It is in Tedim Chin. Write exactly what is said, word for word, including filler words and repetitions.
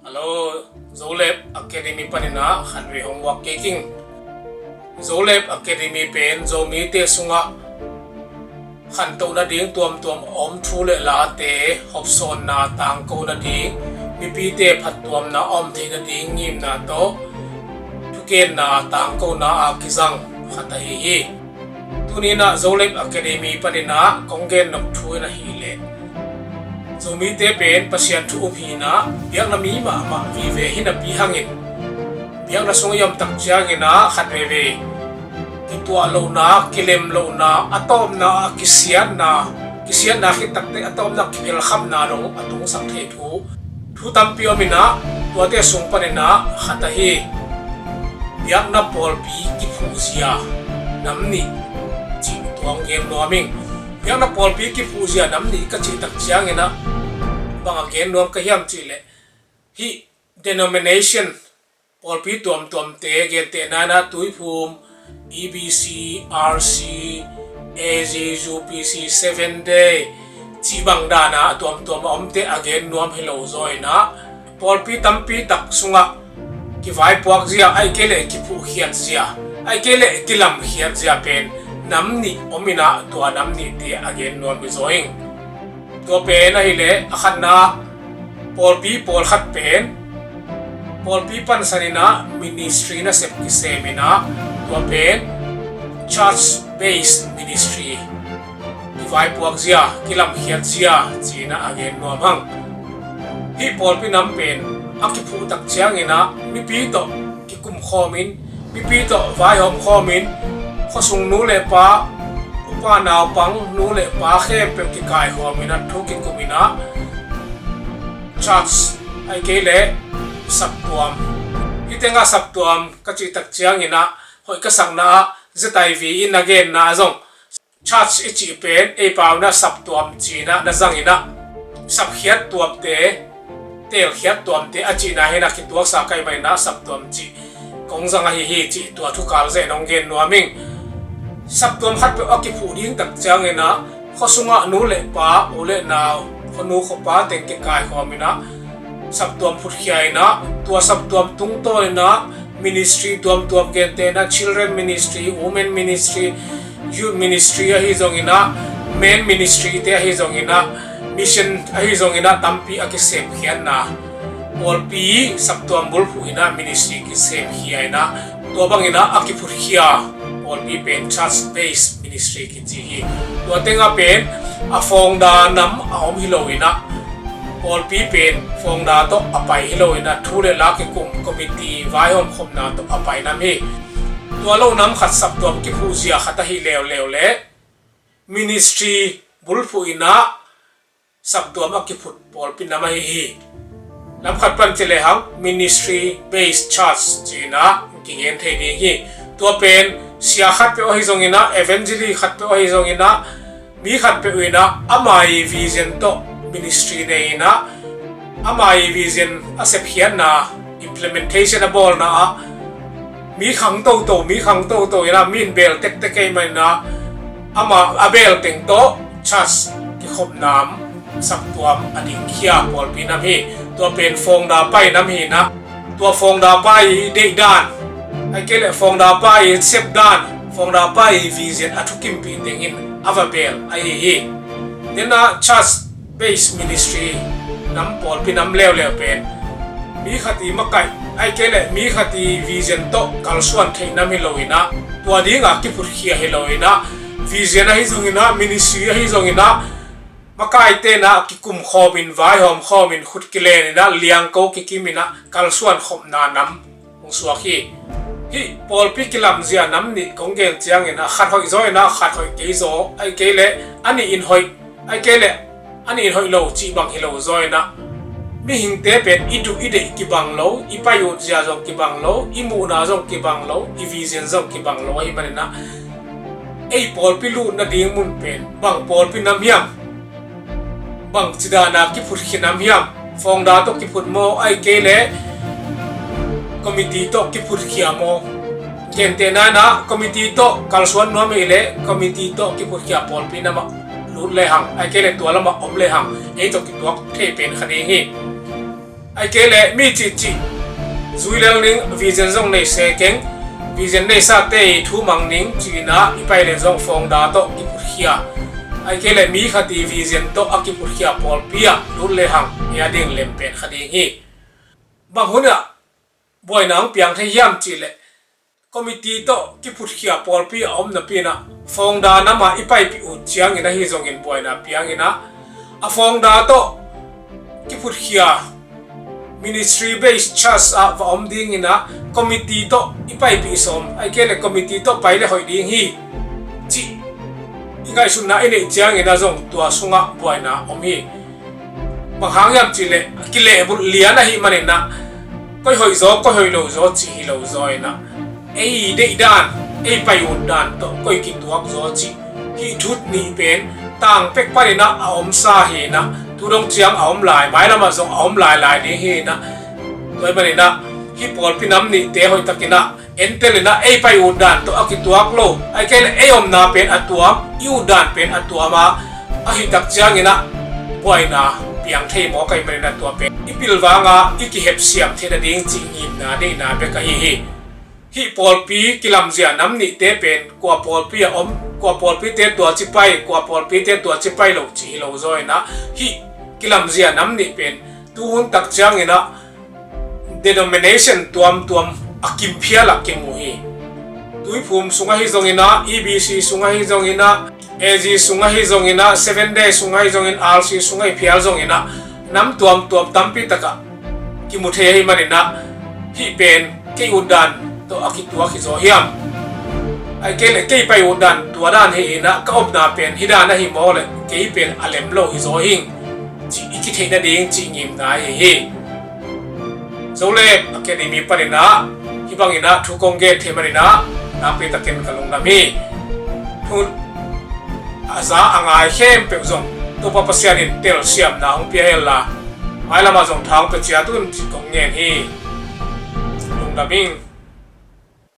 Hello, Zolep Academy panin ah khatvei hong muak kik ing. Zolep Academy pen Zomite sungah khantoh nading tuamtuam a om, thu le late hopsawnna tangko nading, mipite phattuamna a om theih nading ngimna tawh thugenna tangkona a kizang khat ahi hi. Tuni in ah Zolep Academy panin ah kong gen nop thu in ahih leh, Zomite pen Pasian thu um hi in ah biakna mi mahmah vive hi napi hangin, biakna sung i om tak ciangin ah khat veve kituah lohna, kilem lohna, a tawpna ah kisiatna, kisiatna khit takte a tawpna ah kiphelkhamna dong a tungsak thei thu, thu tampi om in ah, tuate sung panin ah khat ahi biakna pawlpi kiphuhzia nam nih cih tua hong gen nuam ing. Biakna pawlpi kiphuhzia nam nih ka cih tak ciangin ah bang a gen nuam ka hiam cih leh, hih denomination, pawlpi tuamtuamte, gentehna in ah Tuiphum, E B C, R C, A G, U P C, Seven Day cih bang dan a tuamtuam a omte a gen nuam hi lo zaw in ah, pawlpi tampi tak sungah kivaipuak zia, ahih kei leh kiphuhkhiat zia, ahih kei leh kilamkhiat zia pen nam nih om in ah, tua nam nihte a gen nuam hi zaw ing. Tua pen ahih leh a khatna, pawlpi pawlkhat pen pawlpi pansan in ah ministry nasep kisem in ah, tua pen church based ministry, kivaipuak zia, kilamkhiat zia ci in ah a gen nuam hang. Hih pawlpi nam pen a kiphuh tak ciangin ah mipi tawh kikum khawmin, mipi tawh vaihawm khawmin, khuasung nu le pa, upa naupang, nu le pa khempeuh kikaikhawm in ah thu kikum in ah, church ahih kei leh saptuam. Hih tengah saptuam ka cih tak ciangin ah, hoih ka sakna ah Z I V in a genna ah zong church i cih pen ei pau in ah saptuam ci in ah na zang in ah, sapkhiat tuamte, teelkhiat tuamte a cihna hi in ah kituaksa ka hih manin ah saptuam cih kong zang ahi hi cih tua thukal zeh nong gen nuam ing. Saptuam khatpeuh a kiphuh ding tak ciangin ah khuasungah nu le pa, u le nau, khuanu khuapa teng kikaikhawm in ah saptuam phutkhia in ah, tua saptuam tungtawn in ah ministry tuamtuam, gentehna children ministry, women ministry, youth ministry ahi zongin ah, men ministry te ahi zongin ah, mission ahi zongin ah tampi a kisemkhiatna, pawlpi saptuam bulphuh in ah ministry kisemkhia in ah, tua bangin ah a kiphutkhia pawlpi pen church based ministry kici hi. Tua tengah pen a founder nam a om hi lo in ah, pawlpi pen founder tawh a pai hi lo in ah, thu le la kikum, committee, vaihawm khopna tawh a pai nam hi. Tua lo nam khat, saptuam kiphuhzia khat ahih leuleu leh ministry bulphuh in ah saptuam a kiphut pawlpi nam ahi hi. Lam khat pan ci lehang ministry based church ci in ah kigen thei ding hi. Tua pen sia khatpeuh ahi zongin ah, evangelist khatpeuh ahi zongin ah, mi khatpeuh in ah ama ii vision tawh ministry nei in ah, ama ii vision a sepkhiatna, implementation a bawlna ah mi khang toto, mi khang toto in ah, mi in beel tektek ahih manin ah, ama a beel teng tawh church kikhop nam, saptuam a dingkhia pawlpi nam hi. Tua pen founder pa ii nam hi in ah, tua founder pa ii deihdan, ahih kei leh founder pa ii sepdan, founder pa ii vision a thukimpih tengin a va beel ahi hi. Tua in ah church based ministry nam, pawlpi nam leuleu pen mi khat ii makaih, ahih kei leh mi khat ii vision tawh kalsuan theih nam hi lo in ah, tua ding a kiphutkhia hi lo in ah, vision ahi zongin ah, ministry ahi zongin ah, makaite in ah kikum khawmin, vaihawm khawmin, khut kilen in ah, liangko kikim in ah kalsuan khopna nam hong suak hi. Hih pawlpi kilamzia nam nih kong gen ciangin ah, khat hoih zaw in ah, khat hoih kei zaw, ahih kei leh a nih in hoih, ahih kei leh a nih in hoih lo cih bang hi lo zaw in ah, mihingte pen i duh i deih kibang lo, i pai utzia zong kibang lo, i muhna zong kibang lo, i vision zong kibang lo ahih manin ah, ei pawlpi lut nading mun pen bang pawlpi nam hiam, bangci dan a kiphutkhia nam hiam? Founder tawh kiphut maw, ahih kei leh committee tawh kiphutkhia maw? Gentehna in ah committee tawh kalsuan nuam ahih leh committee tawh kiphutkhia pawlpi nam ah lut lehang, ahih kei leh tua lamah om lehang, ei tawh kituak thei pen kha ding hi. Ahih kei leh mi cihcih zui lel ning, vision zong nei se keng, vision neisate i thu mang ning ci-in ah i pai leh zong founder tawh kiputkhia, ahih kei leh mi khat i vision tawh a kiputkhia pawlpi ah lut lehang ei a ding lem pen kha ding hi. Bang hun ah buaina hong piang thei hiam cih leh committee tawh kiputkhia pawlpi a om napi-in ah founder nam ah i paipih ut ciangin ahi zongin buaina piang in ah, a founder tawh kiputkhia ministry based church ah va om dingin ah committee tawh i paipih sawm, ahih kei leh committee tawh pai leh hoih ding hi cih i ngaihsutna i neih ciangin ah zong tua sungah buaina om hi. Bang hang hiam cih leh kilehbulh lian ahih manin ah koi hoih zaw, koi hoih lo zaw cih hi lo zaw in ah, ei deih dan, ei pai ut dan tawh koi kituak zaw cih, hih thu nih pen tang pek panin ah a omsa hi in ah, tu dong ciang a om lai, mailam ah zong a om lailai ding hi in ah, tua ahih manin ah hih pawlpi nam nihte hoihtakin ah entel in ah ei pai ut dan tawh a kituak lo, ahih kei leh ei omna pen a tuam, i ut dan pen a tuam a, ahih tak ciangin ah buaina piang thei mawk ahih manin ah tua pen i pilvang a i kihepsiam theih nading cih ngimna neihna bek ahi hi. Hih pawlpi kilamzia nam nihte pen kua pawlpi a om, kua pawlpite tua ci pai, kua pawlpite tua ci pai lo cih hi lo zaw in ah, hih kilamzia nam nih pen tuhun tak ciangin ah denomination tuamtuam a kimphial ah kimu hi. Tuiphum sung ahi zongin ah, E B C sung ahi zongin ah, A G sung ahi zongin ah, Seven Day sung ahi zongin, R C sung ahi phial zongin ah, nam tuamtuam tampi takah kimu thei ahih manin ah, hih pen kei ut dan tawh a kituak hi zaw hiam? Ahih kei leh kei pai ut dan tua dan hi in ah, ka omna pen hih dan ahi mawk leh kei pen a lem lo hi zaw hing cih i kitheih nading cih ngimna ahi hi. Zolek Academy panin ah hih bangin ah thu kong gen thei manin ah nakpi takin ka lungdam hi. Thu a za a ngai khempeuh zong Topa Pasian in telsiamna hong pia hen la, mailam ah zong tha hong pia ciat un cih kong ngen hi. Lungdam ing.